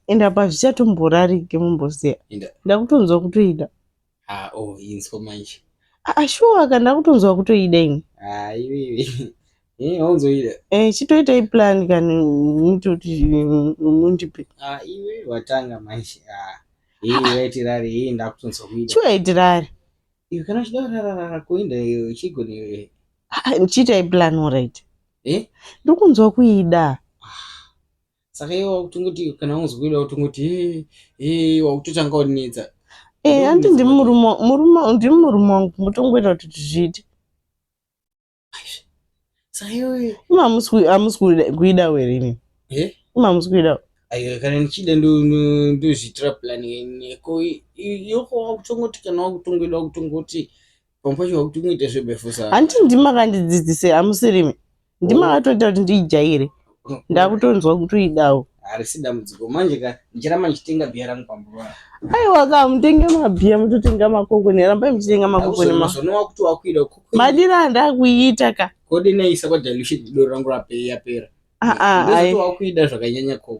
Ende apa zvichatomborarike mumboziya. Ndakutonzwa kutoida. Ah, oh, inzwa manje. Ah, sure ka ndakutonzwa kutoida ini. Ah, iwe. Eh, haunzoida. Eh, chitoitai plan kani mutoti mundipe. Ah, iwe watanga manje. Ah. Iwe waitirare, iye ndakutonzwa kuida. Sure itirare. Iwe kana uchida kurararara kuenda iwe chigone iwe. Ah, chiitai plan alright. Eh? Ndikunzwa kuida. Saka iwe wakutongoti kana unzwa kuida wakutongoti eh eh wakutotanga kunetsa. Eh, hanti ndimi murume murume ndimi murume wangu mutongoita kuti tizviite. Saka iwe Imi hamusi kuida here imi? Eh? Imi hamusi kuida. Aiwa kana ndichida ndozviitira plan ko yoko wakutongoti kana wakutongoida wakutongoti pamwe pacho wakutongoita zvebefu sa. Hanti ndimi makandidzidzise hamusirimi. Ndimi makatoita kuti ndiijaire. Ndakutonzwa kutoidawo. Harisi dambudziko manje ka ndicharamba ndichitenga bhiya rangu pamba. Aiwa ka mutenge mabhiya mutotenga makokoni rambai muchitenga makokoni ma. Zvino wakuti wakuida Madiro andakuiita ka. Kodi naisa kwa dilution doro rangu rapera. Ah ah. Ndozoti wakuida zvakanyanya koko.